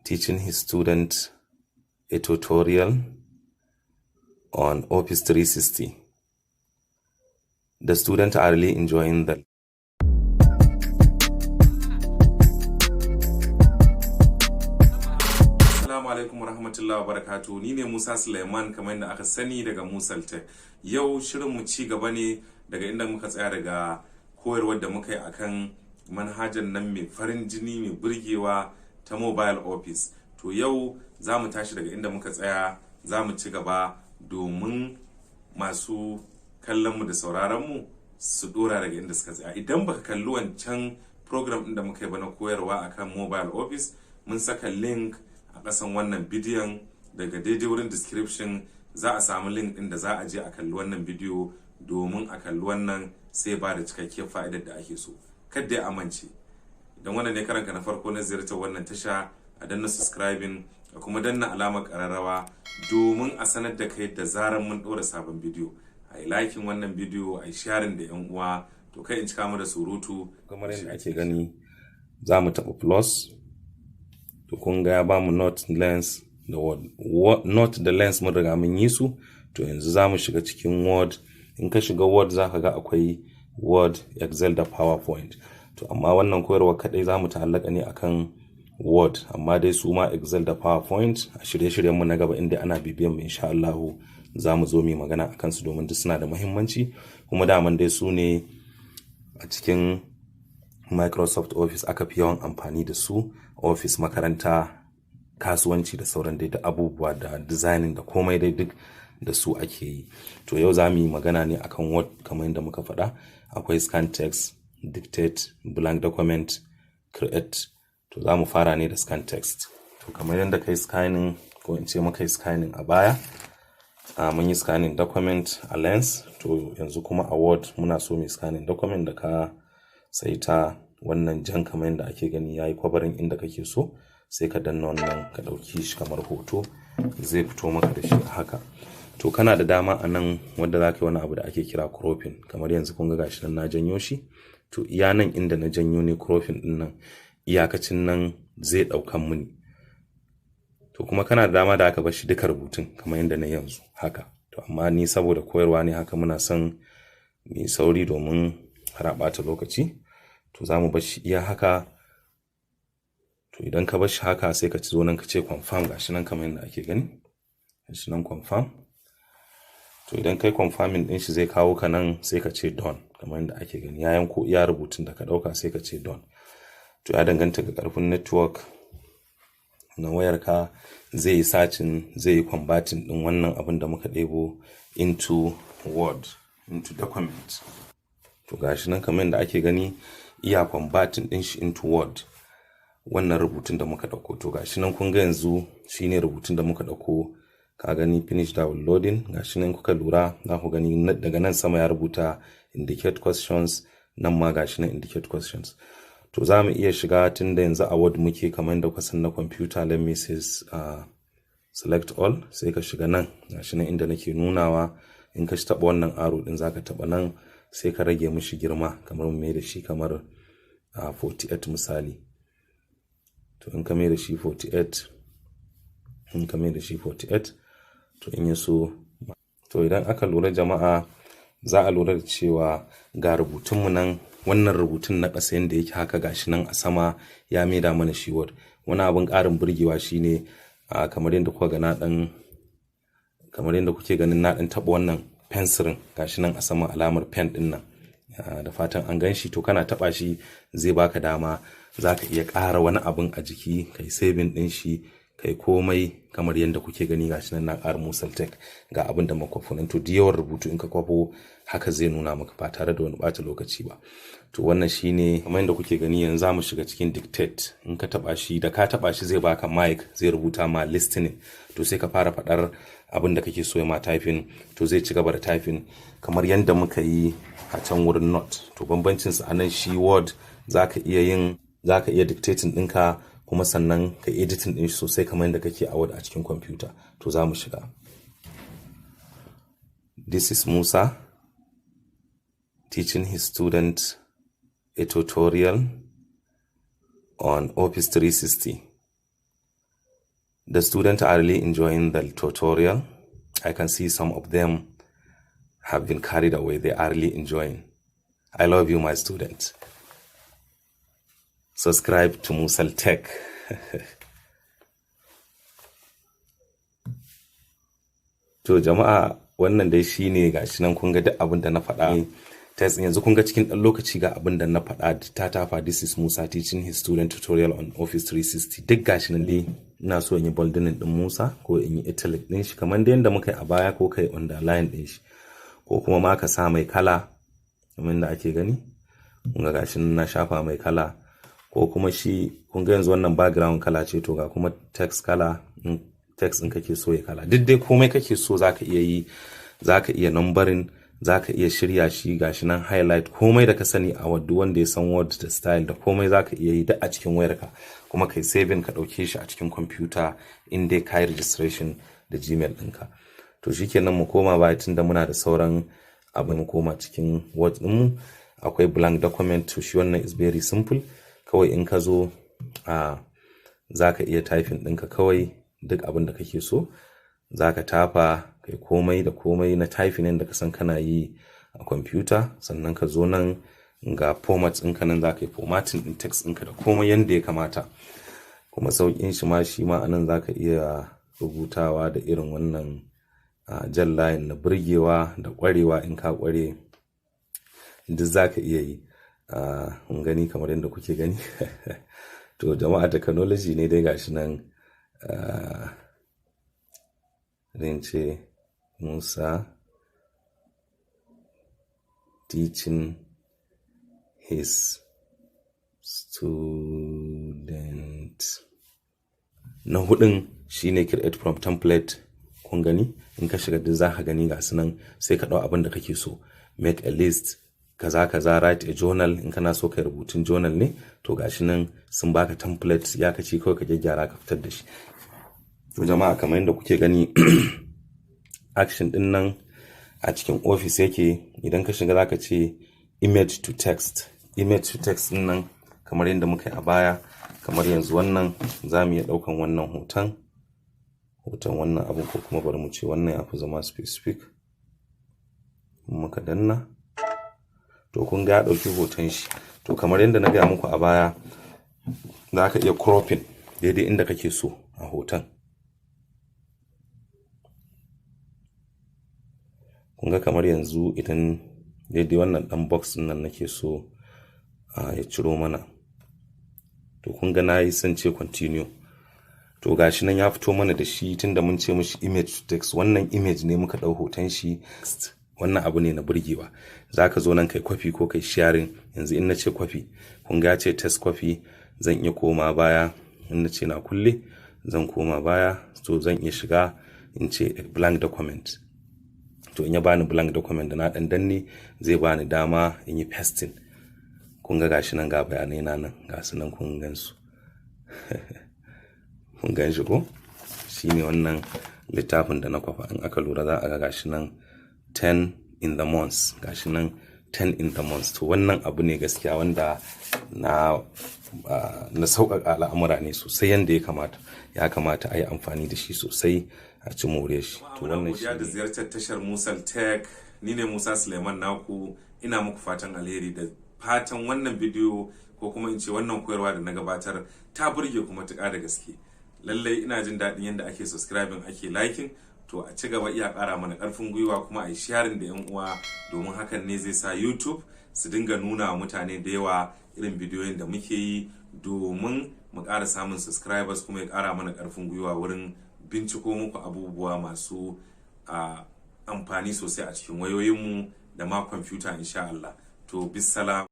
Teaching his student a tutorial on Office 360. The students are really enjoying the Assalamu alaikum warahmatullahi wabarakatuh. Ni ne Musa Suleiman, kamar yadda aka sani daga Musal Tech. Yau shirin mu ci gaba ne daga inda muka tsaya, daga koyarwar da muka yi akan manhajar nan mai farin jini, mai burgewa ta Mobile Office. To, yau za mu tashi daga inda muka tsaya, za mu ci gaba domin masu kallon mu da sauraron mu su dora daga inda suka tsaya. Idan baka kalli wancan program ɗin da muka yi ba na koyarwa akan Mobile Office, mun saka link a ƙasan wannan bidiyon. Daga daidai wurin description za a samu link ɗin da za a je a kalli wannan bidiyo, domin a kalli wannan sai ba da cikakkiyar fa'idar da ake so. Kadda ya amince, idan wannan ne karanka na farko na ziyartar wannan tasha, a danna subscribing, a kuma danna alamar ƙararrawa domin a sanar da kai da zarar mun ɗora sabon bidiyo. A yi liking wannan bidiyo, a yi sharing da yan uwa. To, kai in cika mu da surutu. Kamar yadda ake gani, za mu taɓa plus. To, kun ga ya ba mu Note, Lens da Word. Note da Lens mun riga mun yi su. To, yanzu za mu shiga cikin Word. In ka shiga Word, za ka ga akwai Word, Excel da PowerPoint. To, amma wannan koyarwa kadai za mu ta'allaka ne akan Word, amma dai su ma Excel da PowerPoint a shirye-shiryenmu na gaba, inda ana bibiyan mu, insha Allah za mu zo mu magana akan su, domin duk suna da muhimmanci. Kuma daman dai su ne a cikin Microsoft Office aka fi yawan amfani da su: office, makaranta, kasuwanci da sauran dai da abubuwa da designing da komai dai, duk da su ake yi. To, yau za mu yi magana ne akan Word. Kamar yadda muka faɗa, akwai scan text, dictate, blank document, create. To, za mu fara ne da scan text. To, kamar yadda kai scanning, ko in ce muka yi scanning a baya, mun yi scanning document a Lens. To, yanzu kuma a Word muna so mu scanning document. Da ka saita wannan jan, kamar yadda ake gani, yayi covering inda kake so, sai ka danna wannan, ka ɗauki shi kamar hoto, zai fito maka da shi a haka. To, kana da dama a nan wanda za ka yi wani abu da ake kira cropping. Kamar yanzu kun ga gashi nan na janyo shi. To, iya nan inda na janyo ne cropping din nan, iyakacin nan zai ɗaukan muni. To, kuma kana da dama da aka bar shi duka rubutun kamar yadda na yanzu haka. To, amma ni saboda koyarwa ne haka, muna son mu sauri domin har a ɓata lokaci, to za mu bar shi iya haka. To, idan ka bar shi haka, sai ka ci zo nan ka ce confirm. Gashi nan kamar yadda ake gani, gashi nan confirm. To, idan kai confirming din shi, zai kawo ka nan, sai ka ce done. Kamar yadda ake gani, ya yanko iya rubutun da ka ɗauka, sai ka ce done. To, ya danganta ga ƙarfin network na wayarka, zai yi searching, zai yi converting din wannan abin da muka ɗebo into Word, into document. To, gashi nan kamar yadda ake gani, iya converting din shi into Word, wannan rubutun da muka ɗauko. To, gashi nan kun ga yanzu shine rubutun da muka ɗauko. Ka gani, finish downloading. Gashi nan, kuka lura za ku gani daga nan sama ya rubuta indicate questions, nan ma gashi nan indicate questions. To, za mu iya shiga, tun da yanzu a Word muke, kamar yadda kuka san na computer. Let me say select all, sai ka shiga nan. Gashi nan inda nake nunawa. In ka taɓa wannan arrow din, zaka taɓa nan, sai ka rage mishi girma, kamar mu mai da shi kamar 48 misali. To, in ka mai da shi 48, in ka mai da shi 48, to in ya so, to idan aka lura, jama'a, za a lura da cewa ga rubutunmu nan, wannan rubutun na ƙasa yadda yake haka, gashi nan a sama ya maida mana shi Word. Wani abin ƙarin burgewa shine kamar yadda kuka ga na ɗan, kamar yadda kuke ganin na ɗan taɓa wannan fensirin, gashi nan a sama alamar pen ɗin nan, da fatan an gan shi. To, kana taɓa shi, zai baka dama za ka iya ƙara wani abin a jiki, kai saving ɗin shi, kai komai. Kamar yadda kuke gani, gashi nan na ƙara Musal Tech, ga abin da makwafunan. To, yawan rubutu in ka kwafo haka, zai nuna maka ba tare da wani ɓata lokaci ba. To, wannan shine. Kamar yadda kuke gani, yanzu za mu shiga cikin dictate. In ka taba shi, da ka taba shi, zai baka mic, zai rubuta ma listening. To, sai ka fara faɗar abin da kake so ya ma typing. To, zai ci gaba da typing kamar yadda muka yi a can wurin Note. To, bambancin su anan, shi Word zaka iya dictating ɗinka, kuma sannan ka editing ɗin shi sosai kamar yadda kake a Word a cikin computer. To, za mu shiga. This is Musa teaching his student a tutorial on Office 360. The students are really enjoying the tutorial. I can see some of them have been carried away. They are really enjoying. I love you, my students. Subscribe to Musal Tech. To jama'a, wannan dai shine, gashi nan kun ga duk abin da na faɗa. Test yanzu kun ga cikin ɗan lokaci ga abin da na faɗa ta tafa. "This is Musa teaching his student tutorial on Office 360." Duk gashi nan dai. Ina so in yi bolding din Musa ko in yi italic din shi kamar da yadda muka yi a baya, ko kai underline din shi, ko kuma ma ka sa mai kala kamar yadda ake gani. Kun ga gashi nan na shafa mai kala, ko kuma shi kun ga yanzu wannan background kala ce. To ga kuma text kala, text ɗin kake so ya kala, duk dai komai kake so zaka iya yi. Zaka iya numbering, zaka iya shirya shi, gashi nan highlight, komai da ka sani a wadda wanda ya san Word da style da komai zaka iya yi duk a cikin wayarka, kuma kai saving ka ɗauke shi a cikin computer in dai ka yi registration da Gmail ɗinka. To shikenan, mu koma baya tunda muna da sauran abu. Mu koma cikin Word ɗinmu, akwai blank document. To shi wannan is very simple. Kawai in ka zo a zaka iya typing ɗinka, kawai duk abin da kake so zaka tafa, kai komai da komai na typing da ka san kana yi a kwamfuta. Sannan ka zo nan, ga format ɗinka nan, za ka yi formatting ɗin text ɗinka da komai yadda ya kamata. Kuma sauƙin shi ma, shi ma anan za ka iya rubutawa da irin wannan jan layin na burgewa da ƙwarewa. In ka ƙware, duk za ka iya yi. Kun gani kamar yadda kuke gani. To jama'a, technology ne dai gashi nan. Zan ce "Musa teaching his student". Na hudun shine create from template. Kun gani, in ka shiga duk za ka gani ga nan, sai ka ɗau abin da kake so: make a list, kaza kaza, write a journal. In kana so kai rubutun journal ne, to gashi nan sun baka template, ya kace kawai ka gyaggyara ka fitar da shi. To jama'a, kamar yadda kuke gani, action din nan a cikin Office yake. Idan ka shiga, zaka ce image to text. Image to text din nan, kamar yadda muka yi a baya, kamar yanzu wannan za mu iya ɗaukan wannan hoton wannan abin, ko kuma bari mu ce wannan ya fi zama specific. Muka danna, to kun ga ya ɗauki hoton shi. To kamar yadda na gaya muku a baya, za ka iya cropping daidai inda kake so a hoton. Kun ga kamar yanzu idan daidai wannan ɗan box ɗin nan nake so ya ciro mana, to kun ga na yi son ce continue. To gashi nan ya fito mana da shi, tunda mun ce mishi image to text. Wannan image ne muka ɗau hoton shi. Wannan abu ne na burgewa. Za ka zo nan kai kwafi ko kai sharing. Yanzu in na ce kwafi, kun ga ce text copy. Zan iya koma baya. In na ce na kulle, zan koma baya. To zan iya shiga in ce blank document. To in ya bani blank document, da na dan danne, zai bani dama in yi pasting. Kun ga gashi nan, ga bayanai na nan, ga su nan, kun gan su, kun gan shi ko? Shine wannan littafin da na kwafa. In aka lura, za a ga gashi nan 10 in the months, gashi nan 10 in the months. To wannan abu ne gaskiya wanda na sauƙaƙa al'amura ne sosai yadda ya kamata. Ya kamata a yi amfani da shi sosai, a ci more shi. To wannan shi da ziyartar tashar Musal Tech. Ni ne Musa Suleiman naku. Ina muku fatan alheri da fatan wannan bidiyo, ko kuma in ce wannan koyarwa da na gabatar, ta burge kuma matuƙa da gaske. Lallai ina jin daɗin yadda ake subscribing, ake liking. To a ci gaba, iya ƙara mana ƙarfin gwiwa, kuma a yi sharing da 'yan uwa, domin hakan ne zai sa YouTube su dinga nuna wa mutane da yawa irin bidiyoyin da muke yi, domin mu ƙara samun subscribers, kuma ya ƙara mana ƙarfin gwiwa wurin binciko muku abubuwa masu amfani sosai a cikin wayoyinmu da ma kwamfuta, insha Allah. To bisalam.